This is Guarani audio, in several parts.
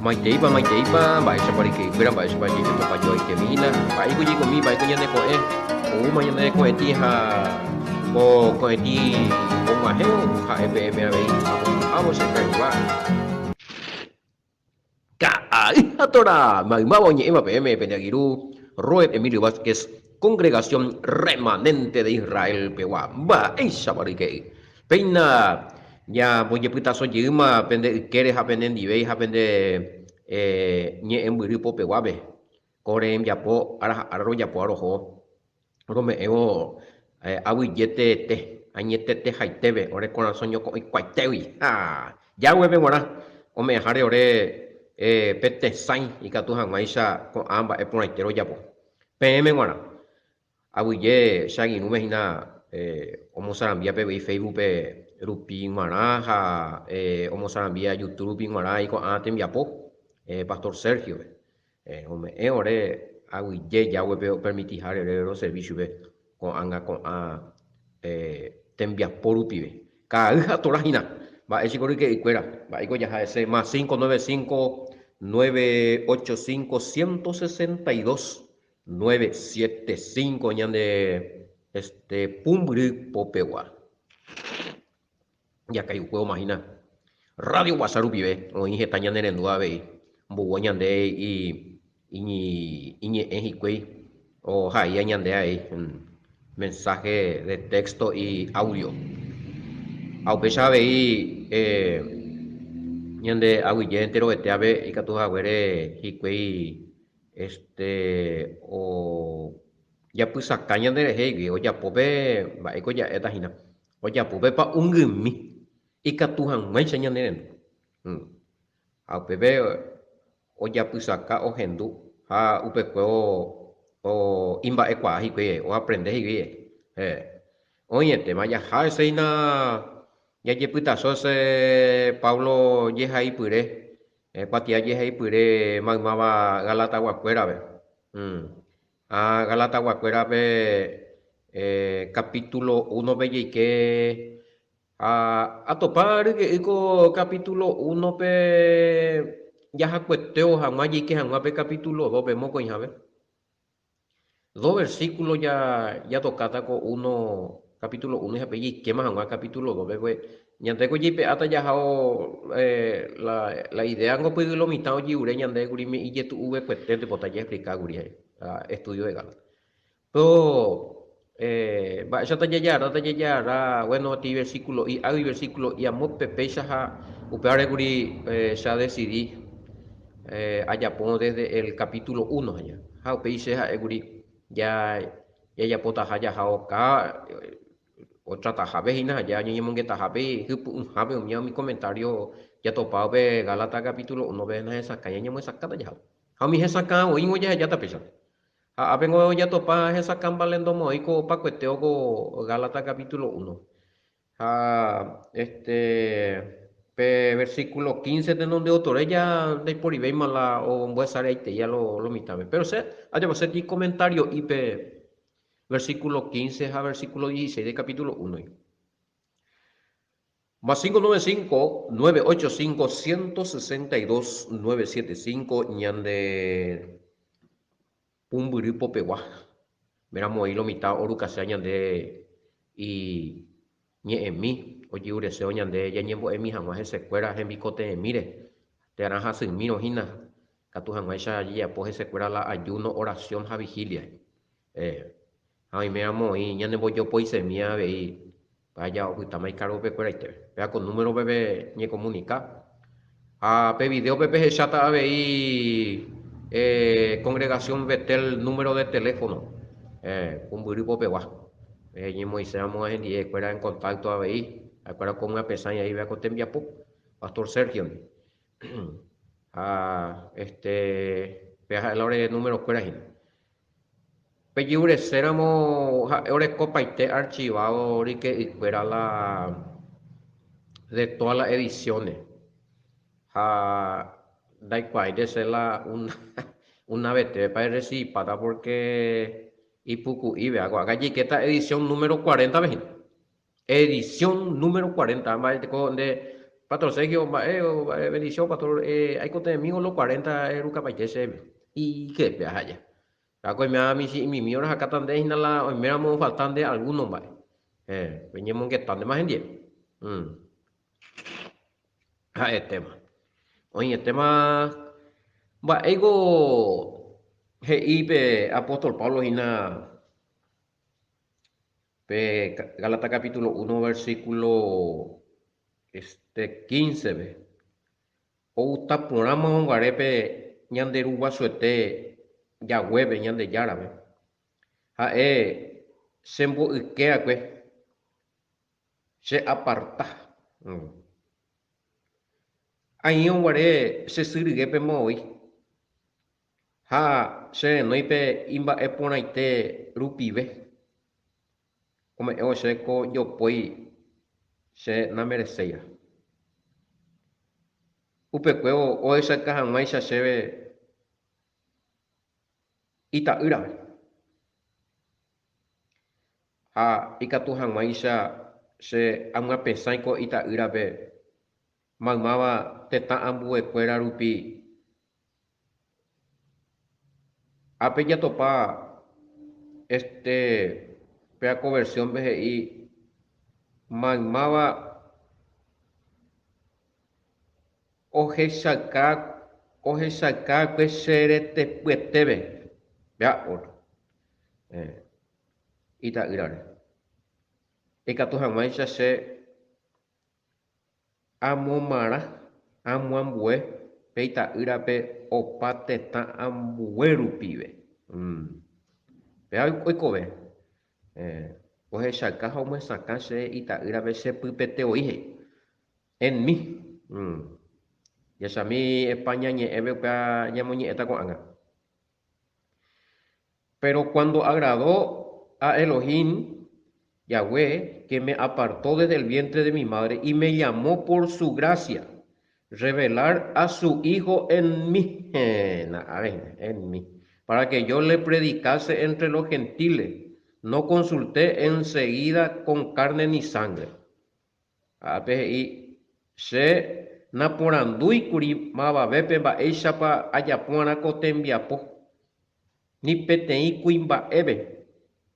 Maiteípa, maiteípa, mba'éichapa ryke'ykuéra, mba'éichapa jejetopa joaitemi hína, mba'éiko jaikomi, mba'éiko ñane ko'ẽ, oúma ñane ko'ẽtĩ ha ko ko'ẽtĩ og̃uahẽvo ha'e peẽme avei amopu'ãvo che kaygua. Ka'ay ha Torá, maymáva oñe'ẽva peẽme pende angirũ Roed Emilio Vázquez, Congregación Remanente de Israel pegua. Mba'éichapa ryke'y? Péina ñambojepytaso jeýma pende ykére ha pene ndivéi ha pende ñe'ẽmbyry popeguápe, ko rembiapo ára ha ára rojapóva roho rome'ẽvo aguyje teete, añetetehaitépe, ore korasõ ñoko'õikuaitégui. Ha Yahweh-pe g̃uarã ome'ẽháre ore pe tesãi ikatu hag̃uáicha ko'ã mba'e porãite rojapo. Peẽme g̃uarã, aguyje che angirũme hína omosarambia pevei Facebook-pe rupi g̃uarã ha omosarambia YouTube rupi g̃uarã iko'ã tembiapo Pastor Sergio-pe. Ome'ẽ ore aguyje Yahweh-pe opermitiháre ore roservi chupe ko'ág̃a ko'ã tembiapo rupive. Ka'ay ha Torá hína. Mba'éichiko ryke'ykuéra? Mba'éiko jaha hese? Más 595 985 162 975 ñande este pumbyry popegua. Jakai'ukuévoma hína. Radio Guasa rupive oĩ heta ñane rendu avei, mbovo ñande iñe'ẽ hikuái ohaía ñande avei mensaje de texto y audio. Ha upéicha avei ñande aguyje enterovete ave ikatu haguére hikuái este ojapysaka ñande rehe ojapo pe mba'éiko ja'éta hína. Ojapo pe pa'ũngymi ikatu hag̃uáicha ñane rendu. Ha upépe ojapysaka ohendu ha upekuévo imba'ekuaa hikuái, oaprende hikuái. Héẽ. Oĩetéma jaha hese hína jajepytaso hese Pablo jehaipyre, kuatia jehaipyre maymáva Galataguakuérape. Ha Galataguakuérape capítulo únope jaike, ha atopa ryke'y ko capítulo únope jahakuetévo hag̃ua jaike hag̃ua pe capítulo dópe mokõihápe. Do versículo jatokáta ko uno, capítulo uno ha pe jaikéma hag̃ua capítulo dópe, pues ñandéko jaipe'áta jahao la idea ngo py'ỹi lo mitã oje'ure ñande kuri ijetu'uvekueténte pota jaexplika kuri he'i. La estudio de Gálatas. Péro mba'éichata jajagarráta jajagarra, bueno, ti versículo'i, águi versículo'i amo pe péicha ha upévare kuri che adesidi ajapo desde el capítulo uno aja. Ha upéi che ha'e kuri jajapotaha jaha oka otratahápe hína ha ñañemongetahápe hypy'ũhápe umi comentario jatopáva pe Gálatas capítulo uno-pe nahesakãi ñañemyesakãta jahávo. Ha umi hesakã oĩvo jahejáta péicha. Ha ápengo jatopa hesakã mbalendomo'ãi ko opakuetévo ko Gálatas capítulo uno. Ha este pe versículo 15 tenonde otore ja ndaiporivéima la ombohesareaiteia lo lo mitãme. Pero che ajapose ti comentario'i pe versículo 15 ha versículo 16 de capítulo uno. Más 595 985 162 975 ñande pumbyry popegua. Méramo oĩ lo mitã orukasea ñande iñe'ẽmi, oje'uresévo ñande jañembo'emi hag̃ua hesekuéra hembikotevẽmíre, térã hasymírõ hína, katu hag̃uáicha jajapo hesekuéra la ayuno, oración ha vigilia. Ha oiméramo oĩ ñanembojopoisemi avei, vaya opytáma ikaruopekueraitépe. Péva ko númerope peñekomunika. Ha pe videópe pehecháta avei Congregación Betel número de teléfono, pumbyry popegua. Peñemoĩséramo hendivekuéra en contacto avei, ha'ekuéra omyapesãi aíva ko tembiapo, Pastor Sergio-ndi. Ha este, péva ha'e la ore número-kuéra hína. Pejerureséramo ha'e orekopaite archivado ryke'ykuéra la de todas las ediciones ha ndaikuaáinte che la una una vetépepa errecibipáta porque ipuku'ive ko'ág̃a jaikéta edición número cuarenta-pe hína. Edición número cuarenta, mba'éiko nde. Pastor Sergio, mba'e, mba'e bendición, pastor, eh, aikotevẽmígo lo cuarenta erukapaite chéve. Ijepe ahaja. Ha oiméva michĩmimi orahakáta nde hína la oiméramo ofalta nde algúno mba'e. Eh, peñemongetántema hendie. Mm. Ha'etéma. Oĩetéma mba'éiko he'i pe apóstol Pablo hína pe Gálatas capítulo 1 versículo este 15-pe. Outa porãma guare pe ñande Ru guasuete Yahweh-pe, Ñandejárape. Ha'e chemboyke'akue. Che aparta. Aĩrõ guare che sy ryguépe moõi, ha che renói pe imba'e porãite rupive, ome'ẽvo chéve ko jopói che namereséiva. Upekuévo ohechauka hag̃uáicha chéve ita'ýrape. Ha ikatu hag̃uáicha che amyapesãi ko ita'ýrape maymáva tetã ambuekuéra rupi, ápe jatopa este péa ko versión-pe he'i maymáva Ohechauka ohechaukaakue che retepyetépe, péa ótro ita'ýrare, ikatu hag̃uáicha che amomarã amoambue pe ita'ýrape opa tetã ambue rupive. Péa oikove, ohechauka ha omyesakã che ita'ýrape che pypete voi he'i. En mí. Jahechami España ñe'ẽme upéva ñamoñe'ẽta ko'ág̃a. Pero cuando agradó a Elohim, Yahweh, que me apartó desde el vientre de mi madre y me llamó por su gracia, revelar a su Hijo en mí, en mí, para que yo le predicase entre los gentiles, no consulté enseguida con carne ni sangre. Ha ápe he'i, Che naporandúi kuri mavavépe mba'éichapa ajapo'arã ko tembiapo, ni peteĩ kuimba'épe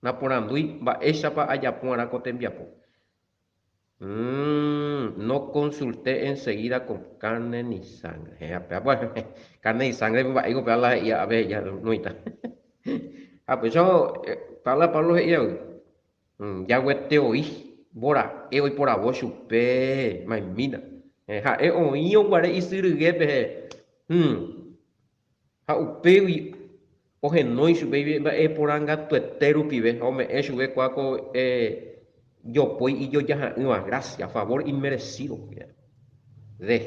naporandúi mba'éichapa ajapo'arã ko tembiapo. Umm, no consulté enseguida con carne ni sangre. Héẽ, péva carne ni sangre mba'éiko péva la he'i ápe he'i noĩta. Ha péicha Pablo Pablo he'i avei. Jagueteoi mbora'e oiporavo chupe maimína. Ha'e oĩrõ guare isy ryguépe ha upégui ohenói chupe imba'eporãngatuete rupive ha ome'ẽ chupe kua ko jopói ijojaha'ỹva, gracia, favor inmerecido, de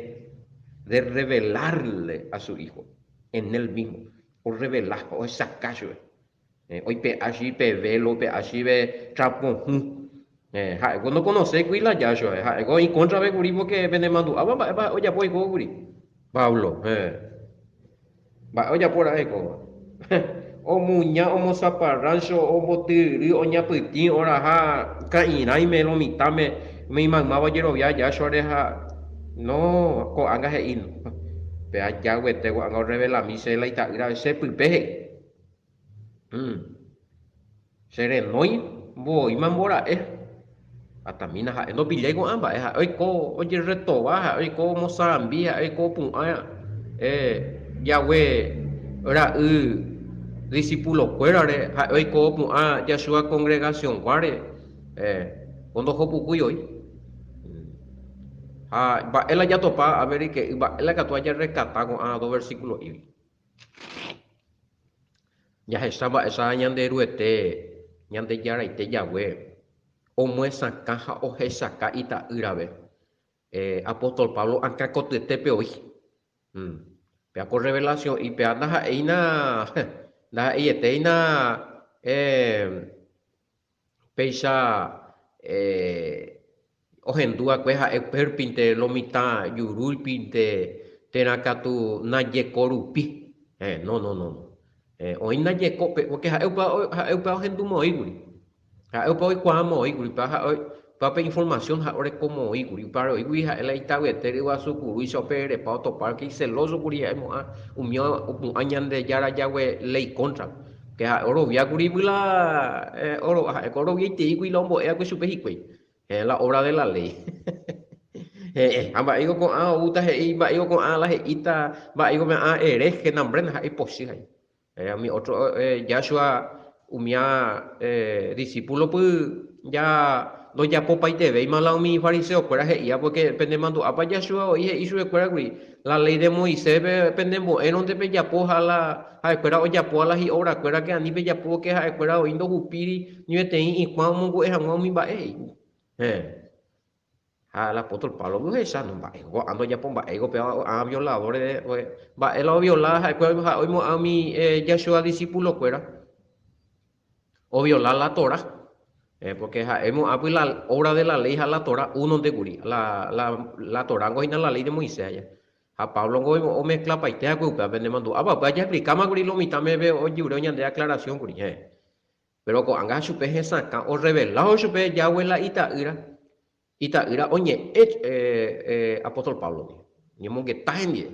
de revelarle a su hijo en él mismo, orrevela, ohechaka chupe. Oipe'a chipe vélo, oipe'a chive trapo hũ. Ha'éko nokonoséi kuri la Yahshua, ha'éko oĩ kóntrape kuri pórke penemandu'ápa mba'épa ojapo oikóvo kuri. Pablo, héẽ. Mba'e ojapo ra'e oikóva? Omuña, omosaparráncho, ombotyryry, oñapytĩ, oraha ka'irãime lo mitãme, umi maymáva ojerovia Yahshua-re ha no, ko'ág̃a he'i, no. Péva jaguete ko'ág̃a orrevelami chéve la ita'ýra, che pype he'i. Che renói mboýma mbora'e. Atamína ha'e ndopillái ko'ã mba'e, ha'e oiko ojerretova, ha'e oiko omosarambi, ha'e oiko opu'ã Yahweh ra'y discipulokuérare, ha'e oiko opu'ã Yahshua congregación-guáre, ko ndohopukúi oĩ. Ha mba'e la jatopa, a ver, mba'e la katu ajarrekata ko'ã dos versículo'ígui. Jahecha mba'éicha Ñanderuete, Ñandejaraite Yahweh, omyesakã ha ohechaka Ita'ýrape. Apóstol Pablo akã kotyetépe oĩ. Péva ko rrevelasiõ'i, péva ndaha'éina, ndaha'eietéina Péicha ohendu va'ekue ha'e upérupinte lo mitã jurúipinte térã katu najeko rupi. No, no, no. Oĩ najeko, pórke ha'e upéva ha'e upéva ohendu moõi kuri. Ha'e upéva oikuaa moõi kuri, upéva ha'e upéva Upéva pe información ha'e orekomoĩ kuri. Upévare oĩ kuri ha'e la itavyete ryguasu kurúicha opererepa otopa, ke icelóso kuri ha'e mo'ã umi opu'ã Ñandejára Yahweh léi kóntrape. Ke ha'e orovia kuri la ha'éko oroviaitei kuri la ombo'e va'ekue chupe hikuái. Heẽ, la obra de la ley. Heẽ, ha mba'éiko ko'ã oúta he'i, mba'éiko ko'ã la he'íta, mba'éiko pe'ã hereje nambre ndaha'éi pochy ha'e. Heẽ, umi otro Yahshua umía discípulo-py ja ndojapopaitevéima la umi fariseo-kuéra he'íva, porque penemandu'ápa Yahshua oĩ he'i chupekuéra kuri, la ley de Moisés-pe penembo'érõnte pejapo ha la ha'ekuéra ojapóva la hi'obrakuéra ke ani pejapo ke ha'ekuéra oĩ ndohupíri ni peteĩ ikuã omongu'e hag̃ua umi mba'e he'i. Héẽ. Ha el apóstol Pablo ohecha, no mba'e, ko'ã ndojapo mba'éiko péva ko'ã violadores mba'e la oviola ha'ekuéra ha'e oimo'ã umi Yahshua discípulo-kuéra oviola la Torá. Porque ha'e oimo'ãpy la obra de la ley ha la Torá únonte kuri. La, la, la Torá niko hína la ley de Moisés aja. Ha Pablo niko omezclapaite va'ekue upéva, penemandu'ápa upéva jaexplikáma kuri lo mitãme pe ojure ñande aclaración kuri. Héẽ. Péro ko'ág̃a chupe hesakã orrevelávo chupe Yahweh la ita'ýra, ita'ýra oñe'ẽ apóstol Pablo ndive, oñemongeta hendive.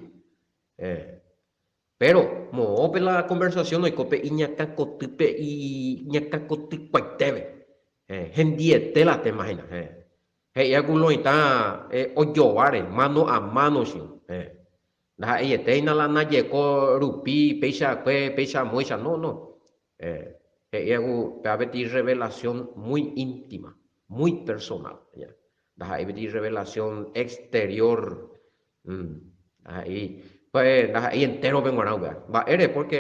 Péro moõ pe la konversasión oiko pe iñakãkotýpe iñakãkotykuaitépe, hendiete la téma hína. He'íva ku lo mitã ojováre, mano a mano che. Ndaha'eiete hína la najeko rupi péicha akue, péicha amóicha, no, no. He'íva ku péva peteĩ revelación muy íntima, muy personal. Ndaha'éi peteĩ revelación exterior, ndaha'éi, ndaha'éi entérope g̃uarã upéva. Mba'ére? Porque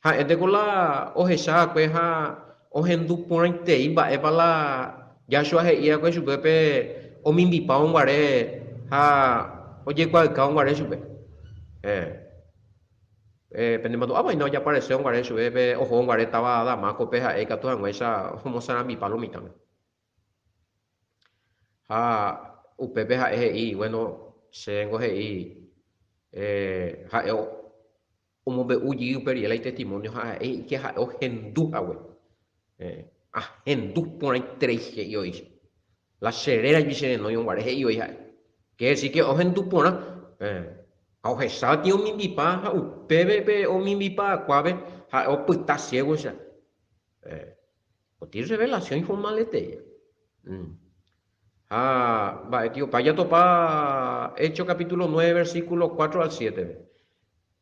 ha'énteko la ohecha va'ekue ha ohendu porãitei mba'épa la Yahshua he'i va'ekue chupe pe omimbipávo guare ha ojekuaaukávo guare chupe. Penemandu'ápa hína ojaparesévo guare chupe pe ohóvo guare táva Damáscope ha'e ikatu hag̃uáicha omosarambipa lo mitãme. Ha upépe ha'e he'i, Bueno, chéngo he'i, ha'e omombe'u jey upe rire la itestimonio ha ha'e he'i ke ha'e ohendu hague. Ahendu porãiterei he'i oĩ che. La che réragui che renói oguare he'i oĩ ha'e. Quiere decir que ohendu porã. Ha ohecha tĩ omimbipa ha upéve pe omimbipa'akuápe ha'e opyta ciego-cha. Otĩ revelación informal-etei. Ha mba'e tio, pa jatopa Hechos capítulo 9 versículo 4 al 7-pe.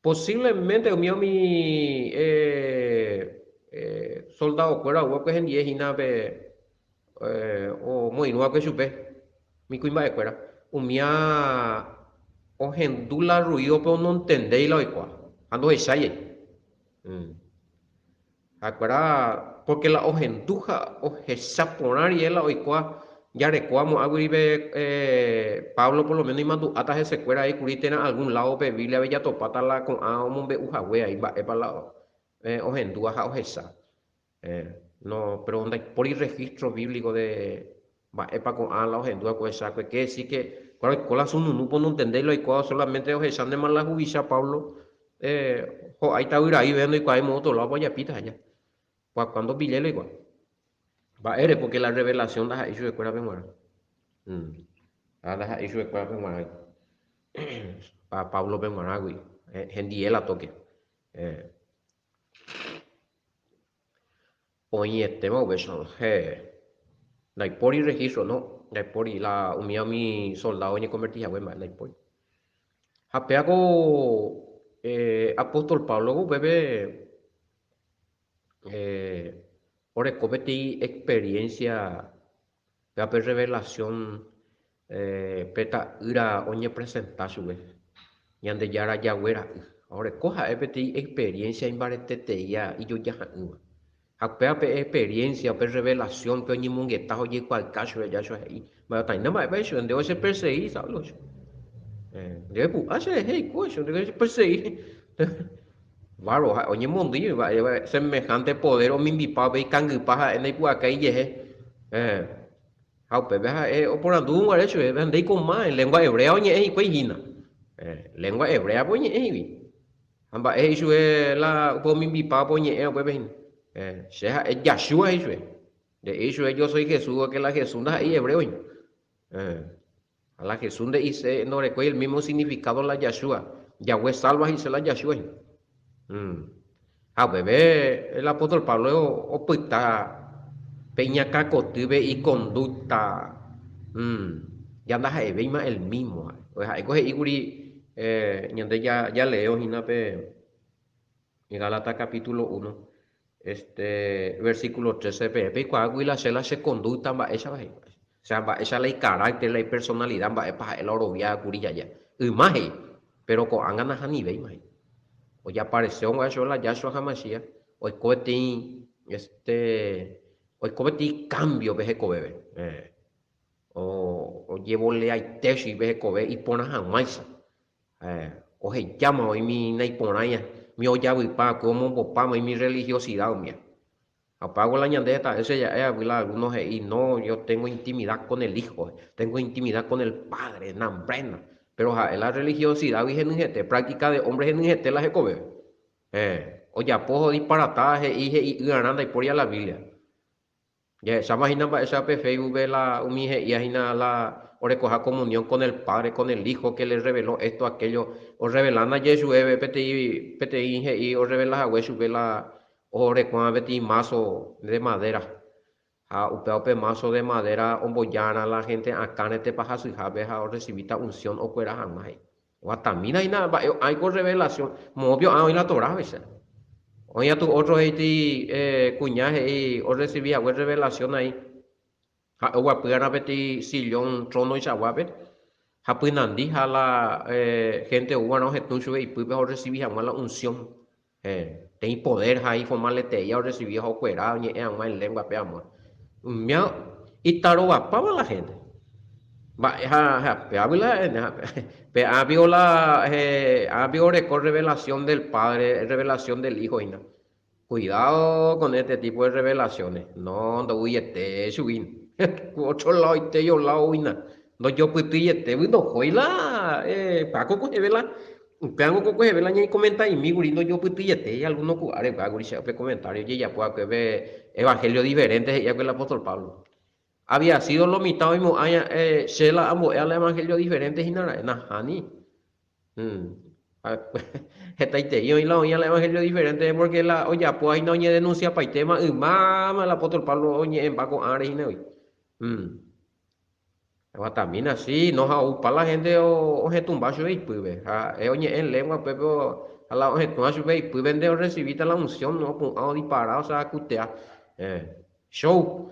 Posiblemente umi umi soldado-kuéra oúva hendie hína pe omoirũva'ekue chupe umi kuimba'ekuéra, umía ohendu la ruido-pe onontendéi la oikuaa ha ndohechái jey. Ha'ekuéra, pórke la ohendu ha ohecha porã rire la oikóva jarekóva mo'ãgui pe Pablo por lo méno imandu'áta hesekuéra avei kuri térã algún ládo pe Bíbliape jatopáta la ko'ã omombe'u hague avei mba'épa la ohendúva ha ohecha. No, péro ndaipóri registro bíblico de mba'épa ko'ã la ohendúva ko ohechakue. Quiere decir que kuéra oiko la sununúpe nontendéi la oikóva, solamente ohechántema la huvicha Pablo ho'a ita'yraíve ndoikuaái moõ otro ládopa ojapíta aja. Kuakua ndopillái la oikuaa. Mba'ére? Porque la revelación ndaha'éi chupekuérape g̃uarã. Ha ndaha'éi chupekuérape g̃uarã. Páblope g̃uarãgui hendie la tóke. Oĩetéma upéicharõ, héẽ. Ndaipóri registro, no, ndaipóri la umíva umi soldado oñekonverti hague mba'e, ndaipóri. Ha péva ko apóstol Pablo ko upépe oreko peteĩ experiencia péva pe revelación Pe Ta'ýra oñepresenta chupe, Ñandejára Yahweh Ra'y. Ha oreko ha'e peteĩ experiencia imbareteteia ijojaha'ỹva. Ha upéva pe experiencia, upe revelación, pe oñemongeta ha ojeikuaauka chupe Yahshua he'i, Mba'e mba'épa he'i chupe, Ndéve chepersegi, Saulo he'i chupe. Ndéve epu'ã cherehe eiko he'i chupe, ndéve chepersegi. Bárbaro, ha'e oñemondýi mba'e semejante poder omimbipa upe ikangypa ha'e ndaipu'akái ijehe. Ha upépe ha'e oporandu guare chupe, Ndéiko ma, lengua hebrea oñe'ẽ hikuái hína. Lengua hebréape oñe'ẽ hígui. Ha mba'e he'i chupe la upe omimbipávape oñe'ẽ upépe hína. Che ha'e Yahshua he'i chupe. Nde'éi chupe yo soy Jesús, porque la Jesús ndaha'éi hebreo hína. Ha la Jesús nde'ise ndorekói el mismo significado la Yahshua. Yahweh salva he'ise la Yahshua hína. Ha upépe el apóstol Pablo opyta pe iñakãkotýpe iconducta ja ndaha'evéima el mismo. Ha'éko he'i kuri ñande jaleo hína pe Gálatas capítulo 1, este versículo 13, peẽ peikuaágui la che la che conducta mba'éichapa he'i. O sea, mba'éicha la icarácter, la ipersonalidad, mba'épa ha'e la orovia kuri jaja. Yma he'i, pero ko'ág̃a nahanivéima he'i. Ojaparesévo g̃uarã chupe la Yahshua HaMashiach, oiko peteĩ, este, oiko peteĩ cambio pe hekovépe. Ojevoleaite chupe hekove iporã hag̃uáicha. Ohejáma oĩmi naiporãi, mi ojavypa va'ekue omombopáma oĩmi religiosidad umía. Ha upévago la ñande heta vése ja'e avy la alguno he'i, no, yo tengo intimidad con el Hijo, tengo intimidad con el Padre, nambrena. Pero ha'e la religiosidad-gui henyhẽte, práctica de hombre henyhẽte la hekove. Ojapo odisparata he'i he'i'ỹarã ndaipóri a la Biblia. Jahecháma hína mba'éicha pe Facebook-pe la umi he'íva hína la orekoha comunión con el Padre, con el Hijo, que le reveló esto, aquello, orrevela ndaje chupe peteĩ peteĩ he'i orrevela hague chupe la orekóva peteĩ mazo de madera. Ha upéva upe mazo de madera ombojárã la gente akãre tepa hasyhápe ha orrecibíta unción okuera hag̃ua he'i. Guatamína hína mba'e oĩko revelación, moõpio oĩ la Torá péicha. Oĩ atu ótro he'íti kuña he'i orresivi hague revelación ahí. Ha'e oguapýarã peteĩ sillón tronoichaguápe ha pynandi ha la gente oúvarã ohetũ chupe ipýpe ha orresivi hag̃ua la unción. Peteĩ poder ha iformaleteia orresivi ha okuera oñe'ẽ hag̃ua en lengua pe amor. Umía itarovapáva la gente. Mba'e ha ha péagui la pe ápio la ápio oreko revelación del Padre, revelación del Hijo hína. Cuidado con este tipo de revelaciones. No, ndoguiete chugui. Otro lado ite yo lado hína. Ndojopytyietégui ndohói la Paco kuheve la Upévango ko kueheve la ñaikomenta'imi kuri ndojopytyiete alguno ku'áre upéva kuri che upe comentario ojejapo va'ekue pe evangelio diferente he'i va'ekue el apóstol Pablo. Había sido lo mitã oimo'ã che la ambo'éva la evangelio diferente hína ra'e, nahániri. Hetaitei oĩ la oĩva la evangelio diferente porque la ojapóva hína oñedenunciapaitéma ymáma el apóstol Pablo oñe'ẽmba ko'ãre hína gui. Aguatamína, sí, no ha oupa la gente ohetũmba chupe ipýpe. Ha'e oñe'ẽ en lengua upépe ha la ohetũva chupe ipýpente orrecibíta la unción, opu'ã odipara, osakutea. Show.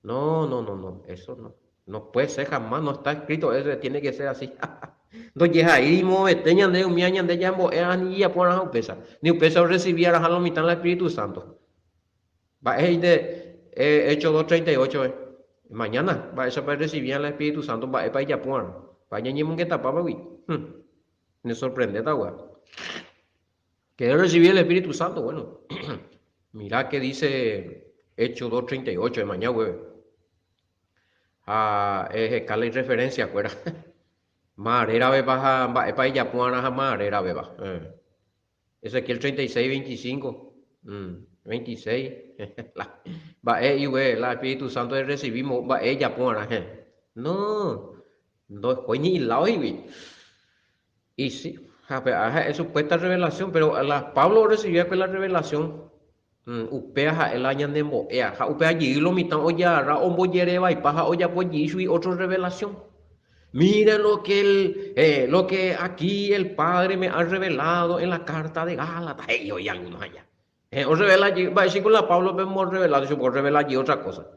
No, no, no, no, eso no. No puede ser jamás, no está escrito eso, tiene que ser así. Ndojehaíri moõvete ñande umíva ñande ñambo'e ani ijapo arã upéicha. Ni upéicha orrecibi araha lo mitã la Espíritu Santo. Mba'e he'ínte Hechos 2.38 eh? Mañana, mba'éichapa errecibían la Espíritu Santo, mba'épa ijapo arã. Mba'e ñañemongetapámagui. Ne sorprendéta gua. ¿Querés recibir el Espíritu Santo? Bueno, mira que dice Hechos 2.38, emaña hueve. Ha eheka la irreferencia kuéra. Má réravepa ha mba'épa ijapo arã ha má réraveva. Ezequiel 36, 25, 26, mba'e he'i upe la Espíritu Santo errecibimos mba'e ejapo arã. No, ndohói ni iláo he'igui. Y sí, ha pe ha'e supuesta revelación, pero la Pablo orrecibi va'ekue la revelación, upéva ha'e la ñanembo'éva. Ha upéva jey lo mitã ojagarra ombojerevaipa ha ojapo jey chugui otro revelación. Mira lo que el, eh, lo que aquí el Padre me ha revelado en la carta de Gálatas. He'i oĩ algunos allá. Eh, orrevela jey, mba'éicha la Pablo pe orrevelado chupe, orrevela jey otra cosa.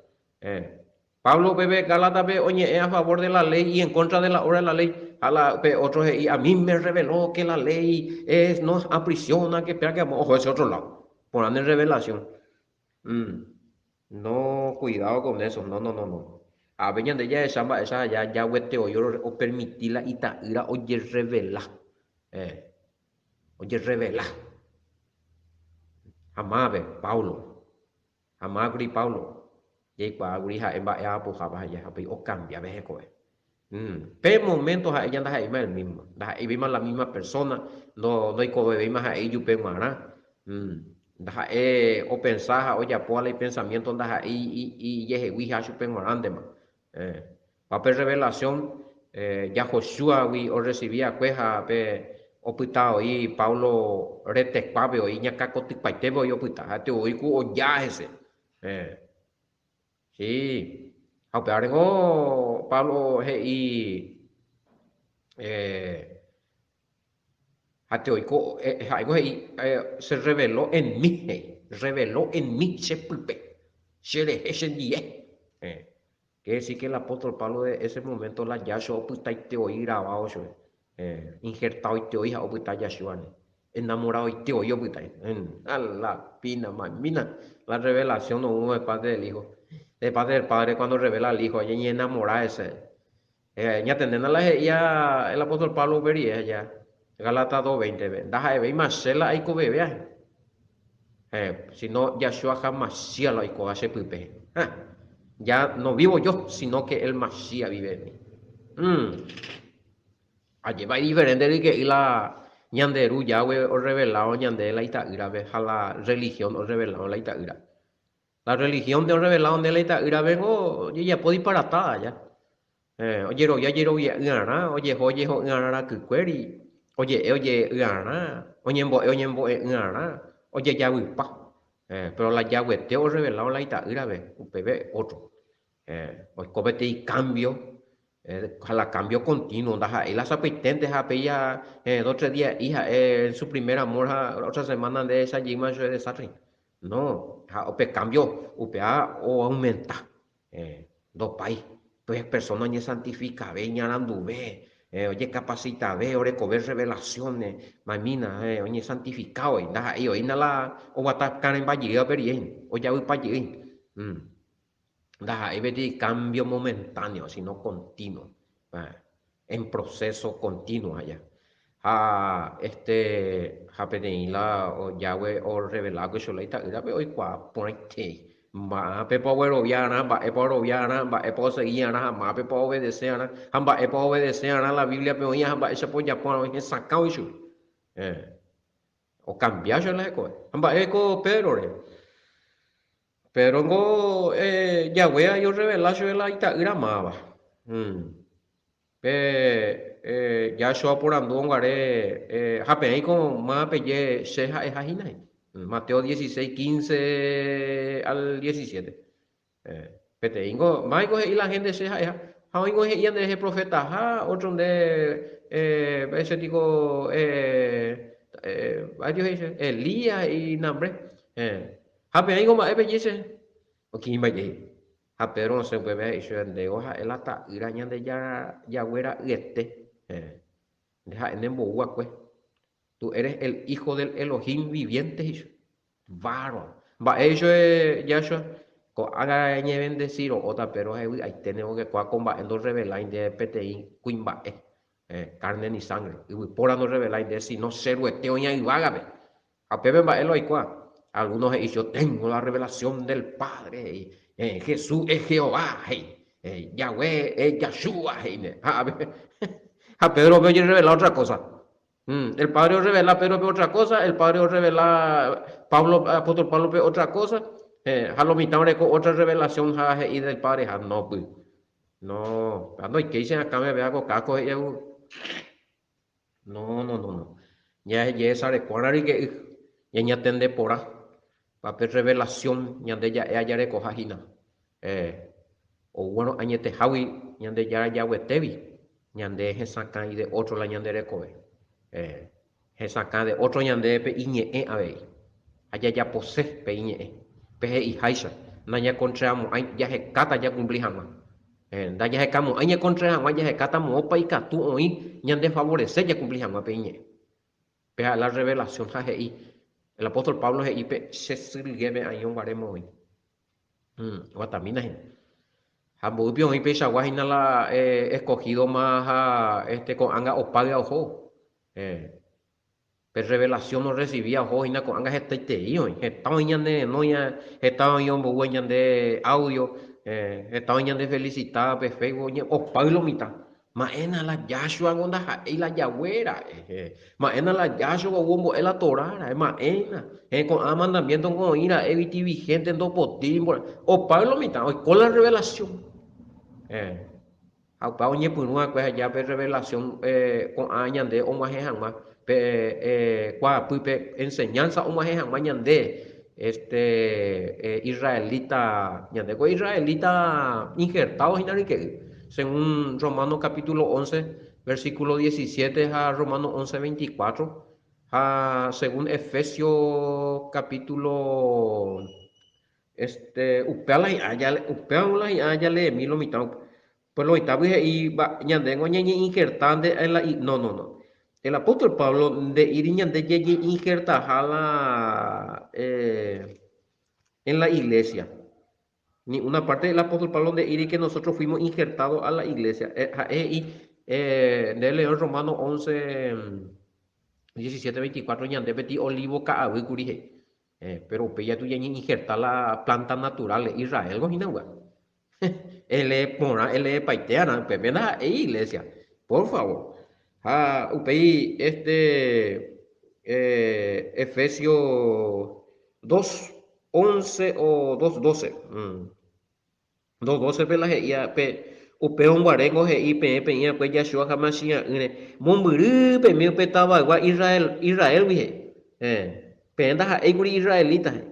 Eh, Pablo upépe Gálataspe oñe'ẽ a favor de la ley y en contra de la obra de la ley. Ha la pe otro he'i, a mí me reveló que la ley es, nos aprisiona, que espera que vamos, ojo ese otro lado. Porã ne revelación. Mm. No, cuidado con eso, no, no, no, no. Ápe ñande jahecha mba'éicha aja Yahweh voi opermiti la ita'ýra ojerrevela. Eh, ojerrevela. Ha mávape? Pablo. Ha máva kuri Pablo? Jaikuaákuri ha'e mba'e apohápa ha upéi okambia pe hekove. Pe momento ha'e ja ndaha'éima el mismo, ndaha'éivéima la misma persona, ndoikovevéima ha'e ijupe g̃uarã. Ndaha'e opensa ha ojapóva la ipensamiénto ndaha'éi ijehegui ha chupe g̃uarãntema. Ha pe rrevelasiõ Yahoshúagui orresivi va'ekue ha pe opyta voi Pablo retekuápe voi, iñakãkotypaitépe voi opyta, ha'ete voi ku oja hese. Sí, ha upévare ningo Pablo he'i Ha te oiko, ha'éngo he'i, se reveló en mí, he'i, reveló en mí, che pype, che rehe, che ndie. Quiere decir que el apóstol Pablo de ese momento la Yahshua opytaite voi grabado chupe, injertadoite voi ha opyta Yahshua-ne, enamoradoite voi opyta. A la pina, mamína, la revelación oúva de parte del Hijo, de parte del Padre cuando revela al Hijo, ñañenamora hese. Ñatendéna la he'íva el apóstol Pablo upe rire aja, Gálatas 2:20-pe, Ndaha'evéima che la aikoveve ahe, sino Yahshua HaMashiach la oikóva che pype. Ha! Ya no vivo yo, sino que el Mashiach vive en mí. Ajépa idiferente ryke'y la ñande Ru Yahweh orrevelado ñande la ita'ýrape ha la religión orrevelado la ita'ýra. La religión de orrevelado nde la ita'ýra vengo ojejapo disparatada ya. Ojerovia jerovia'ỹarã, ojeho ojeho'ỹarã rakykuéri, oje'e oje'e'ỹarã, oñembo'e oñembo'e'ỹarã, ojejavypa. Pero la jaguete orrevelado la ita'ýrape, upépe otro. Oiko peteĩ cambio, ha la cambio continuo, ndaha'éi la sapy'aiténte ha péicha dos tres dia'i ha'e en su primer amor ha otra semana nde echajeýma chupe desastre. No, ha upe cambio upéva oaumenta, ndopái, pe persona oñesantifikave, iñaranduve, ojekapasitave, orekove revelaciones, mamína, oñesantifika voi, ndaha'éi oĩna la oguata karẽmba jeýva upe rire hína, ojavypa jey hína. Ndaha'éi peteĩ cambio momentáneo, sino continuo, en proceso continuo aja. Ha este ha peteĩ la Yahweh orrevelakue chupe la ita'ýrape oikuaa porãitei mápepa oguerovia arã, mba'épa orovia arã, mba'épa osegi arã ha mápepa oobedese arã ha mba'épa oobedese arã la Bíbliape oĩva ha mba'éichapa ojapo arã oĩ hesakã oĩ chupe. Okambia chupe la hekove. Ha mba'e ko Pédrore? Pédrongo Yahweh ai orrevela chupe la ita'ýra máva. Pe Yahshua oporandu onguare, Ha peẽiko máva peje che ha'eha hína? He'i. Mateo 16, 15 al 17. Peteĩngo, mávaiko he'i la hénte che ha'eha? Ha oĩngo he'íva nderehe profetaha, ótro nde, mba'éicha piko, mba'e piko he'i chéve? Elías he'i nambre. Ha peẽiko mba'e peje che? Okirirĩmba jey. Ha Pedro osẽ upépe he'i chupe, Ndéko ha'e la Ta'ýra Ñandejára Yahweh ra'yete. Nde ha'e nembou va'ekue. Tú eres el Hijo del Elohim viviente, he'i chupe. Bárbaro. Mba'e chupe Yahshua? Ko'ág̃a eñevendesi ro'óta, Pedro ha evy'aiténe, pórke kóa ko mba'e ndorrevelái ndéve peteĩ kuimba'e, carne ni sangre. Yvypóra ndorrevelái ndéve, sino che Ruete oĩva yvágape. Ha upépe mba'e lo aikuaa? Algunos he'i, Yo tengo la revelación del Padre, he'i, Jesús es Jehová, he'i, Yahweh es Yahshua, he'íne. Ha Pédrope ojerrevela otra cosa. El Padre orrevela Pédrope otra cosa, el Padre orrevela Pablo, apóstol Páblope otra cosa, ha lo mitã oreko otra revelación ha he'i del Padre, ha no py. No, ha ndoikéi che akãme péva ko káko he'i No, no, no, no. Jajesarekuára ryke'y, ñañatende porã pa pe revelación ñande ja'e ajarekoha hína. Eh, oúvarõ añetehágui Ñandejára jaguetégui, ñande hesakã de otro la ñande rekove. Eh, hesakã de otro ñande pe iñe'ẽ avei. Ha jajapose pe iñe'ẽ. Pe he'iháicha, nañakontreamo'ãi jahekáta jakumpli hag̃ua. Ndajahekamo'ãi ñakontra hag̃ua jahekáta moõpa ikatu oĩ ñandefavorese jakumpli hag̃ua pe iñe'ẽ. Pe la revelación ha he'i, el apóstol Pablo he'i pe che sy ryguépe aĩ oguare moõi. Oguatamína hína. Ha mboýpi oĩ peichagua hína la escogido-ma ha este ko'ág̃a opáyva ohóvo. Pe revelación orrecibía oho hína ko'ág̃a hetaiterei oĩ. Heta oĩ ñane renói, heta oĩ omboúva ñande audio, heta oĩ ñande felicitáva pe Facebook, opáy lo mitã. Ma'éna la Yahshua-ngo ndaha'éi la Yahweh ra'e. Heẽ. Ma'éna la Yahshua ou ombo'e la Torah ra'e. Ma'éna. Heẽ, ko'ã mandamiento-ngo oĩ ra'e viti vigente ndopotĩri mbora'e. Opáy lo mitã, oiko la revelación. Heẽ. Ha upéva oñepyrũ va'ekue aja pe revelación ko'ã ñande og̃uahẽ hag̃ua pe kuaapy, pe enseñanza og̃uahẽ hag̃ua ñande este israelita, ñande ko israelita injertado hína ryke'y, según Romanos capítulo 11, versículo 17 ha Romanos 11, 24, ha según Efesios capítulo Este, upéva la hi'ã jale, upéva la hi'ã jaleemi lo mitã upe. Pues lo mitãgui he'i va, ñandéngo ñañeinjertánte en la i, no, no, no. El apóstol Pablo nde'íri ñande jaje'injertaha la eh, en la iglesia. Ni una parte el apóstol Pablo nde'íri que nosotros fuimos injertados a la iglesia. Eh, ha'e he'i, eh, nde león Romano 11, 17, 24 ñande peteĩ olivo ka'aguy kuri he'i. Péro upéi jatu ñañeinjerta la planta natural Israel-go hína gua. Elee porã, eleepaite arã upépe ndaha'éi iglesia. Por favor. Ha upéi este Efesios 2, 11 o 2, 12. 2:12-pe la he'íva pe upérõ guaréngo he'i peẽ peĩ va'ekue Yahshua ha Mashiach'ỹre, mombyry pemi upe tavaygua Israel, Israélgui he'i. Héẽ, peẽ ndaha'éi kuri israelita he'i,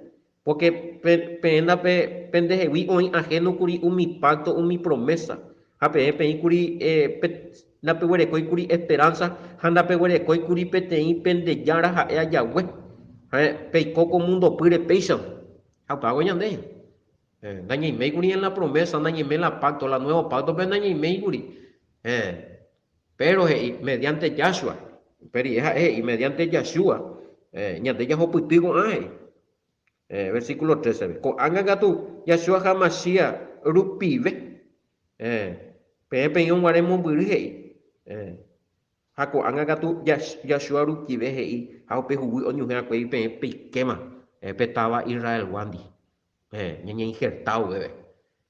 pórke pe, peẽ ndape, pendehegui oĩ ahéno kuri umi pákto, umi promésa, ha peẽ peĩ kuri, eh, pe, ndapeguerekói kuri esperánsa ha ndapeguerekói kuri peteĩ pende Jára ha'éva Yahweh. Héẽ, peiko ko mundopýre péicha. Ha upévago ñande he'i. Ndañaiméi kuri en la promesa, ndañaiméi la pacto, la nuevo pacto-pe ndañaiméi kuri. Pero he'i, mediante Yahshua, upe rire ha'e he'i, mediante Yahshua, ñande jahopyty ko'ã he'i. Versículo 13-pe, ko'ág̃a katu Yahshua HaMashiach rupive, peẽ peĩ oguare mombyry he'i. Ha ko'ág̃a katu Yahshua rupive he'i, ha upe huguy oñuhẽ va'ekue peẽ peikéma pe táva Israelguándi. Héẽ, ñañeinjerta upépe.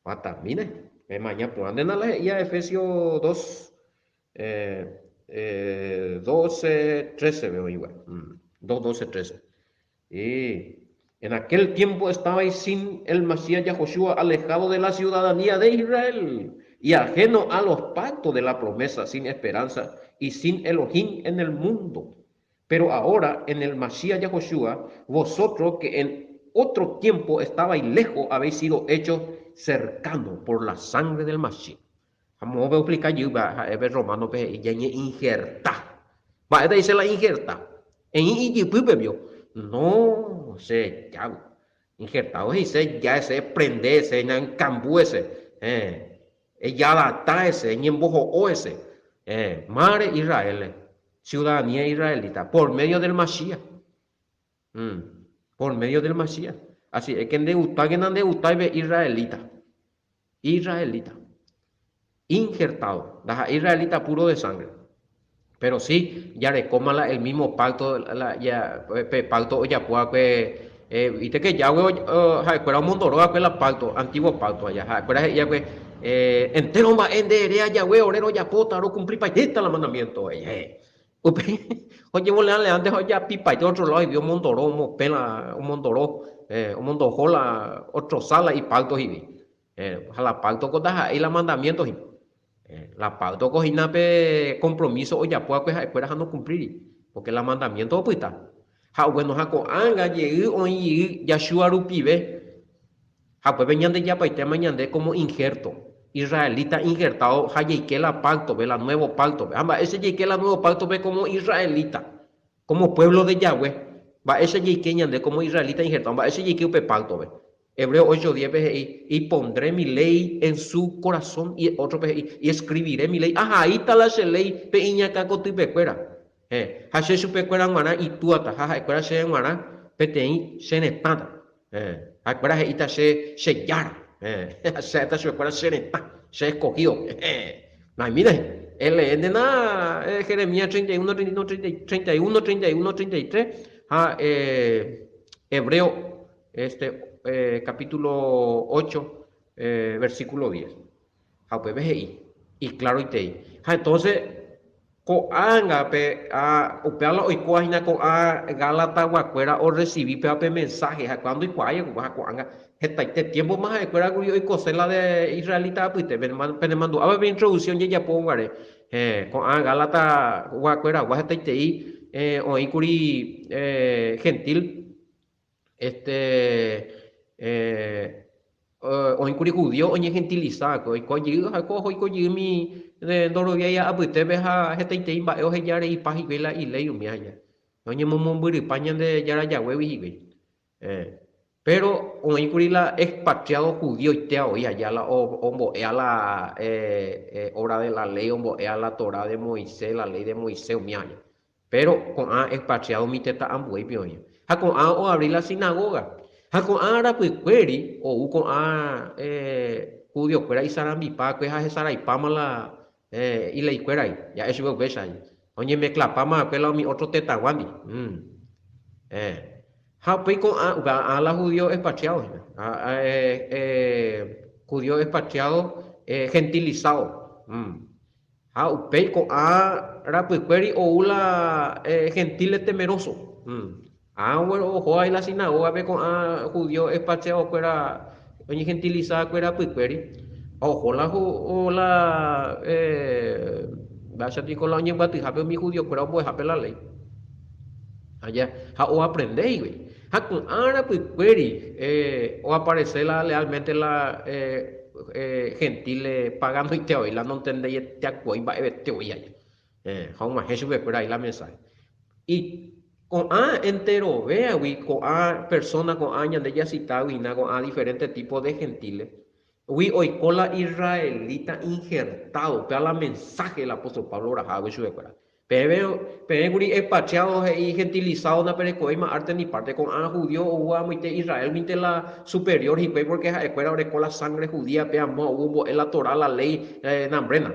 Guatamíne, pemaña porãntena la he'íva Efesios 2, 12, 13-pe oĩva. 2, 12, 13. Y en aquel tiempo estabais sin el Masías Yahoshua, alejado de la ciudadanía de Israel y ajeno a los pactos de la promesa, sin esperanza y sin Elohim en el mundo. Pero ahora, en el Masías Yahoshua, vosotros que en otro tiempo estabais lejos, habéis sido hechos cercanos por la sangre del Masías. Ha moõ pe oexplika jýva ha'e pe Romano-pe he'i ñañeinjerta. Mba'éta he'ise la injerta? Eĩ ijypýpe pio? No, che jágui. Injertado he'ise ja ese eprende ese, eñankambu ese, héẽ, ejadapta ese, eñemboho'o ese, héẽ, mare Israel-re. Ciudadanía israelita, por medio del Mashiach. Por medio del Mashiach. Así es que nde gustá que nande gustái pe israelita. Israelita. Injertado. Ndaha'éi israelita puro de sangre. Pero sí, jarekóma la el mismo pacto, la, ya, pe pacto ojapo va'ekue, eh, viste que Yahweh ha'ekuéra omondoro va'ekue la pacto, antiguo pacto allá. Ha'ekuéra he'i va'ekue, eh, entero mba'e nde eréa Yahweh ore rojapóta, rokumplipaitéta la mandamiento. Eh, upe oñemoleãleãnte ha ojapipaite otro lado he'i omondoro, omopẽ la, omondoro, eh, omondoho la otro sala ipacto he'i. Eh, ha la pacto ko ndaha'éi la mandamiento he'i. Eh, la pacto ko hína pe compromiso ojapo va'ekue ha'ekuéra ha nokumplíri, porque la mandamiento opyta. Ha bueno, ha ko'ág̃a jey oĩ jey Yahshua rupive, ha upépe ñandejapaitéma ñande como injerto, israelita injertado ha jaike la pacto-pe, la nuevo pacto-pe. Ha mba'éicha jaike la nuevo pacto-pe como israelita, como pueblo de Yahweh? Mba'éicha jaike ñande como israelita injertado? Mba'éicha jaike upe pacto-pe? Hebreo 8, 10-pe he'i, Y pondré mi ley en su corazón, y ótrope he'i, Y escribiré mi ley, ahaíta la che léi pe iñakã kotypekuéra. Héẽ, ha che chupekuéra g̃uarã itúata, ha ha'ekuéra chéve g̃uarã peteĩ che retãta. Héẽ, ha'ekuéra he'íta che, che Jára. Héẽ, ha che ha'éta chupekuéra che retã, che escogido. Héẽ, naimína he'i. Eleéntena Jeremías 31, 31, 31, 31, 33 ha Hebreo este capítulo 8, versículo 10. Ha upépe he'i. Iklaroitei. Ha entonces ko'ág̃a pe upéva la oikóva hína ko'ã Galataguakuéra orresivi péva pe mensáhe, ha'ekuéra ndoikuaái ha ko'ág̃a hetaite tiémpoma ha'ekuéra kuri oikose la de israelita apytépe. Penemandu'ápa pe introduksión jajapóvo guare? Héẽ, ko'ã Galataguakueragua hetaitei oĩ kuri gentil. Este, oĩ kuri judío oñegentilisa va'ekue, oiko jey, ha'e ko oiko jey umi ndoroviái apytépe ha hetaitei mba'e oheja reipa hikuái la iléi umi aja. Oñemomombyrypa Ñandejára jaguégui hikuái. Péro oĩ kuri la expatriado judioitéva oĩ aja la ombo'éva la obra de la ley, ombo'éva la Torá de Moisés, la ley de Moisés umi aja. Péro ko'ã expatriado umi tetã ambuéipe oĩ. Ha ko'ã oavri la sinagóga. Ha ko'ã rapykuéri ou ko'ã judiokuéra isarambipa va'ekue ha hesaraipáma la ileikuéragui. Ja'e chupe upéicha, oñemeklapáma va'ekue la umi ótro tetãguándi. Ha upéi ko'ã, upéva la judío expatriado hína. Judío expatriado gentilizado. Ha upéi ko'ã rapykuéri ou la gentile temeroso. Ha oho avei la sinagógape ko'ã judío expatriadokuéra oñegentilizavakuéra rapykuéri. Ha oho la la mba'éicha piko la oñembyatyhápe umi judiokuéra ombo'ehápe la léi. Ha oaprende hikuái. Ha ko'ã rapykuéri oaparese la lealmente la gentile paganoite voi, la nontendeiete mba'evete voi aja. Ha og̃uahẽ chupekuéra ahí la mensaje. Y ko'ã enterovéagui, ko'ã persona, ko'ã ñande jacitágui hína, ko'ã diferente tipo de gentile, gui oiko la israelita injertado, upéva la mensaje el apóstol Pablo orahágui chupekuéra. Peẽve, peẽkuri expatriado he'i gentilizado ndaperekovéima arte ni parte, ko'ã judío oúva amoite Israélguinte la superior hikuái porque ha'ekuéra oreko la sangre judía pe amo ou ombo'e la Torá, la ley nambrena.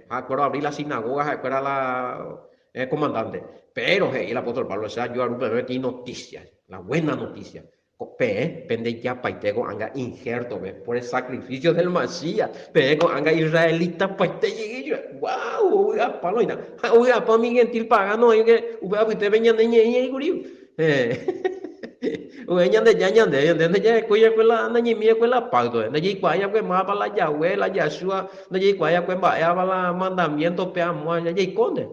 Ha'ekuéra oabri la sinagoga, ha'ekuéra la comandante. Pero he'i el apóstol Pablo, che ajoaru peẽme peteĩ noticia, la buena noticia. Ko peẽ pendejapaite ko'ág̃a injértope por el sacrificio del Masías, peẽ ko'ág̃a israelitapaite jey. Guau! Ovy'apa loína. Ha ovy'apa umi gentil pagano oĩ upe apytépe ñane ñe'ẽ ñe'ẽ kuri. Upe Ñandejára ñande, ñande ndajarekói va'ekue la nañaimi va'ekue la páctope, ndajaikuaái va'ekue mávapa la Yahweh, la Yahshua, ndajaikuaái va'ekue mba'éva la mandamiento pe amo jaikónte.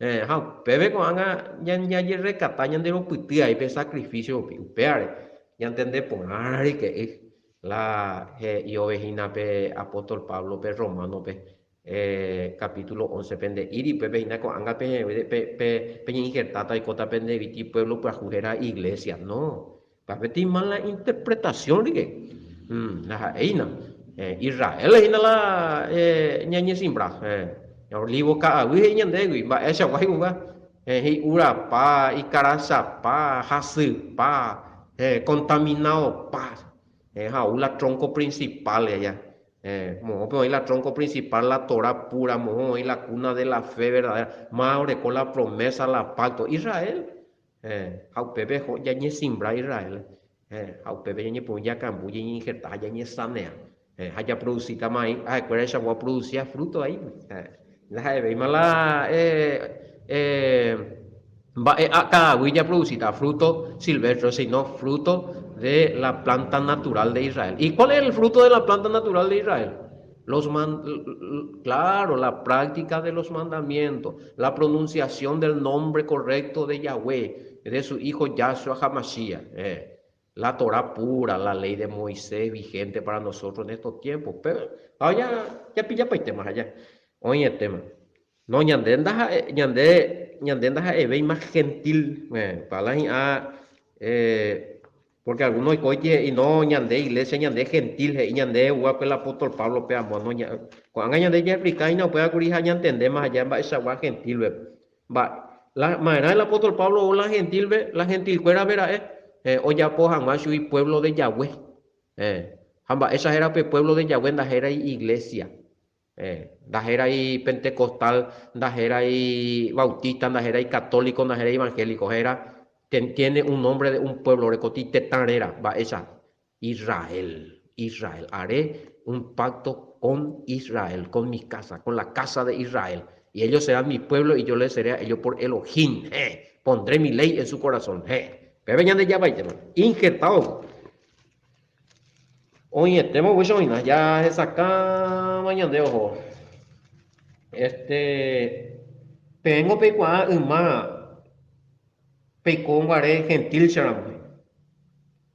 Ha upépe ko'ág̃a ñajerrekata ñanderopyty avei pe sakrifísio rupi. Upévare, ñantende porã ryke'y la he'iove hína pe apóstol Pablo pe Románope capítulo óncepe nde'íri upépe hína ko'ág̃a peñeinhertáta oikóta pende viti puévlo pyahu héra iglésia. No, upéva peteĩ mala interpretasión rike. Ndaha'éina. Israel hína la ñañesimbra. Olívo ka'aguy he'i ñandégui, mba'eichagua hi'uva. Hi'urapa, ikarachapa, hasypa, contaminadopa. Ha ou la tronco principal aja. Moõpe oĩ la tronco principal, la Torá pura, moõ oĩ la cuna de la fe verdadera, máva oreko la promesa, la pacto. Israel. Ha upépe jañesimbra Israel. Ha upépe ñañepyrũ jakambu, ñañeinjerta ha ñañesanea. Ha japroducítama ahí, ha'ekuéraichagua oproducía fruto ahí. Ndaha'evéima la mba'e ka'aguy japroducíta, fruto silvestre, sino fruto de la planta natural de Israel. ¿Y cuál es el fruto de la planta natural de Israel? Los man, claro, la práctica de los mandamientos, la pronunciación del nombre correcto de Yahweh, de su hijo Yahshua HaMashiach. La Torá pura, la ley de Moisés vigente para nosotros en estos tiempos. Pero, ya, ya pillapaitéma allá. Oĩetéma. No, ñande ndaha'e, ñande, ñande ndaha'evéima gentil. Pa la hi'ã, porque alguno oiko he'i, no, ñande iglesia, ñande gentil, he'i ñande oúva el apóstol Pablo pe amo, no, ko'ág̃a ñande jaexplica hína upéva kuri ha ñantendéma aja mba'eichagua gentil-pe. Mba'e, la, ma'erã el apóstol Pablo ou la gentil-pe, la gentil-kuérape ra'e, ojapo hag̃ua chugui pueblo de Yahweh. Ha mba'éicha héra pe pueblo de Yahweh ndahérai iglesia. Ndahérai pentecostal, ndahérai bautista, ndahérai católico, ndahérai evangélico, héra tiene un nombre de un pueblo, orekoti tetã réra, mba'éicha? Israel, Israel. Are un pacto Con Israel, con mi casa, con la casa de Israel. Y ellos serán mi pueblo y yo les seré a ellos por Elohim. He! Pondré mi ley en su corazón. He! Pépe ñandejavaitéma. Injertado. Oĩetéma upéicha oĩna, ja hesakãma ñande oho. Este, peẽngo peikuaa yma peiko guare gentil-cha ramo.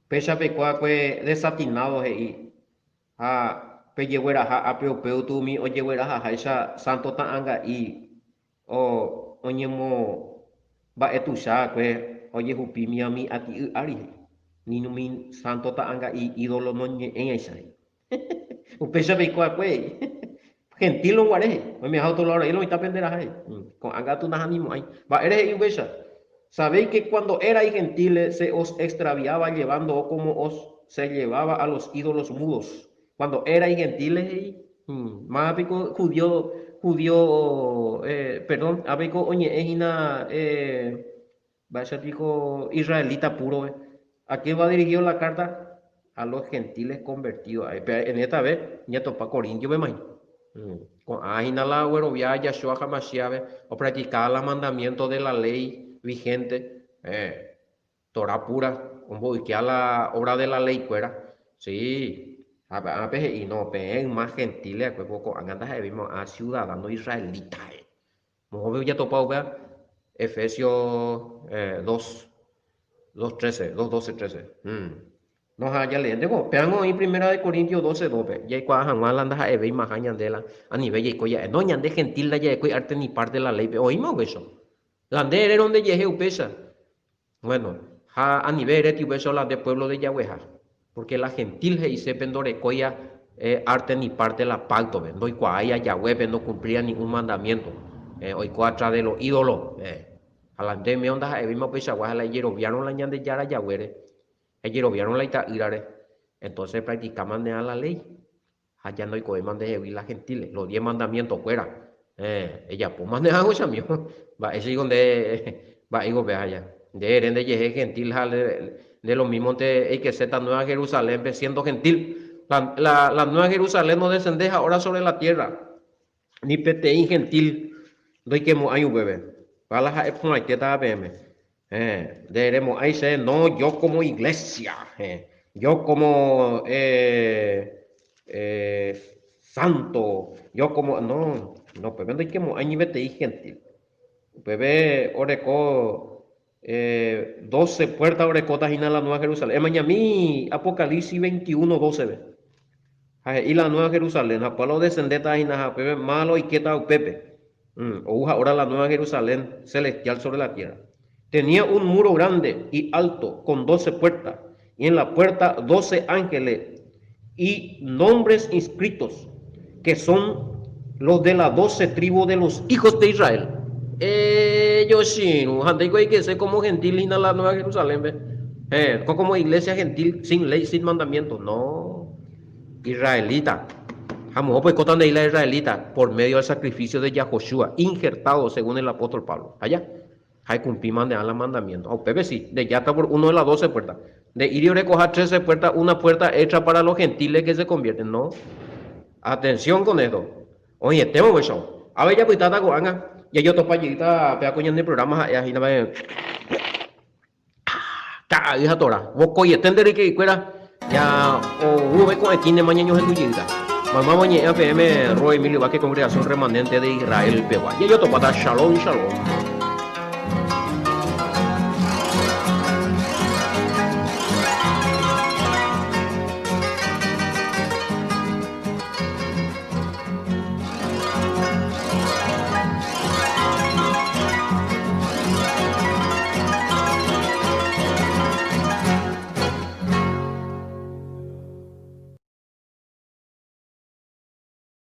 Péicha peiko va'ekue desatinado he'i ha pejegueraha ápe upéutu umi ojeguerahaháicha santo ta'anga'i oñemomba'etuicha va'ekue ojehupími umi ati'y ári he'i, ni umi santo ta'anga'i ídolo noñe'ẽicha he'i. Upéicha peiko va'ekue he'i. Gentil-rõ guare he'i, oimeha otro lado rei lo oĩta pende raha he'i. Ko'ág̃a katu nahanimo'ãi. Mba'ére he'i upéicha? Sabéis que cuando erais gentiles se os extraviaba llevándoos como os se llevaba a los ídolos mudos. Cuando erais gentiles he'i, máva piko judío, judío, perdón, ápe piko oñe'ẽ hína mba'éicha piko israelita puro-pe. A quién va dirigido la carta? A los gentiles convertidos. Pe en esta vez ñatopa Corintio-pe ma hína. Ko'ã hína la oguerovia Yahshua HaMashiach-pe, opracticaba la mandamiento de la ley vigente, Torá pura, omboykea la obra de la ley-kuéra. Sí, ha ápe he'i, no, peẽ yma gentiles va'ekue, ko ko'ág̃a ndaha'evéima ciudadano israelita he'i. Moõve ojatopa upéva? Efesios 2, 2, 13, 2, 12, 13. No, ha jaleénteko, péango oĩ Primera de Corintios 12, 2-pe, jaikuaa hag̃ua la ndaha'evéimaha ñande la anive jaiko ja'e. No, ñande gentil ndaja'ekue arte ni parte la léipe, oĩma upéicha. La nde erérõ ndejehe upéicha. Bueno, ha anive eréti upéicha la nde pueblo de Yahwehha. Porque la gentil he'ise pe ndorekóia arte ni parte la pacto-pe, ndoikuaáia Yahweh-pe, ndokumplíria ni un mandamiento, oiko atrás de los ídolos. Ha la nde méo ndaha'evéima upeichagua ha la ijeroviárõ la Ñandejára Yahweh-re, ejeroviárõ la ita'ýrare, entonces epracticáma nde'ã la ley. Ha ja ndoikovéima ndehegui la gentiles, los diez mandamiento-kuéra. Ejapóma nde haguéicha mío. Mba'éichaiko nde, mba'éiko péva ja. Nde ere ndejehe gentil ha nde lo mísmonte eikeséta Nueva Jerusalén-pe siendo gentil. La, la, la Nueva Jerusalén no descende ahora sobre la tierra. Ni peteĩ gentil ndoikemo'ãi upépe. Péva la ha'e porãitétava peẽme. Héẽ, nde eremo'ãi che, no, yo como iglesia, héẽ, yo como eh, eh, santo, yo como, no, no, upépe ndoikemo'ãi ni peteĩ gentil. Upépe oreko eh, doce puerta orekóta hína la Nueva Jerusalén. Emañami Apocalipsis 21, 12-pe. Ha he'i la Nueva Jerusalén, ha Pablo odescendéta hína ha upépe máva la oikéta upépe. Ou ha'óra la Nueva Jerusalén celestial sobre la tierra. Tenía un muro grande y alto con doce puertas, y en la puerta doce ángeles y nombres inscritos, que son los de la doce tribu de los hijos de Israel. Ejo che irũ, ha ndéiko eikese como gentil hína la Nueva Jerusalén-pe? Héẽ, ko como iglesia gentil, sin ley, sin mandamiento. No. Israelita. Ha moõpa oikóta ndéi la israelita? Por medio del sacrificio de Yahoshua, injertado según el apóstol Pablo. Ha ja, ha ekumplíma nde'ã la mandamiento. Ha upépe si, ndejáta por uno de las doce puertas. Nde'íri orekoha trece puertas, una puerta extra para los gentiles que se convierten. No. Atención con esto. Oĩetéma upéicha. Ave japytáta ko'ág̃a, jajotopa jeýta péva ko ñane programa ha'éva hína pe. Ka'ay ha Torá. Vokoiete nde ryke'ykuéra ja oúve ko'ẽtĩnema ñañohendu jeýta. Maymáva oñe'ẽva peẽme Roy Emilio Vázquez Congregación Remanente de Israel pegua. Jajotopáta Shalom, shalom.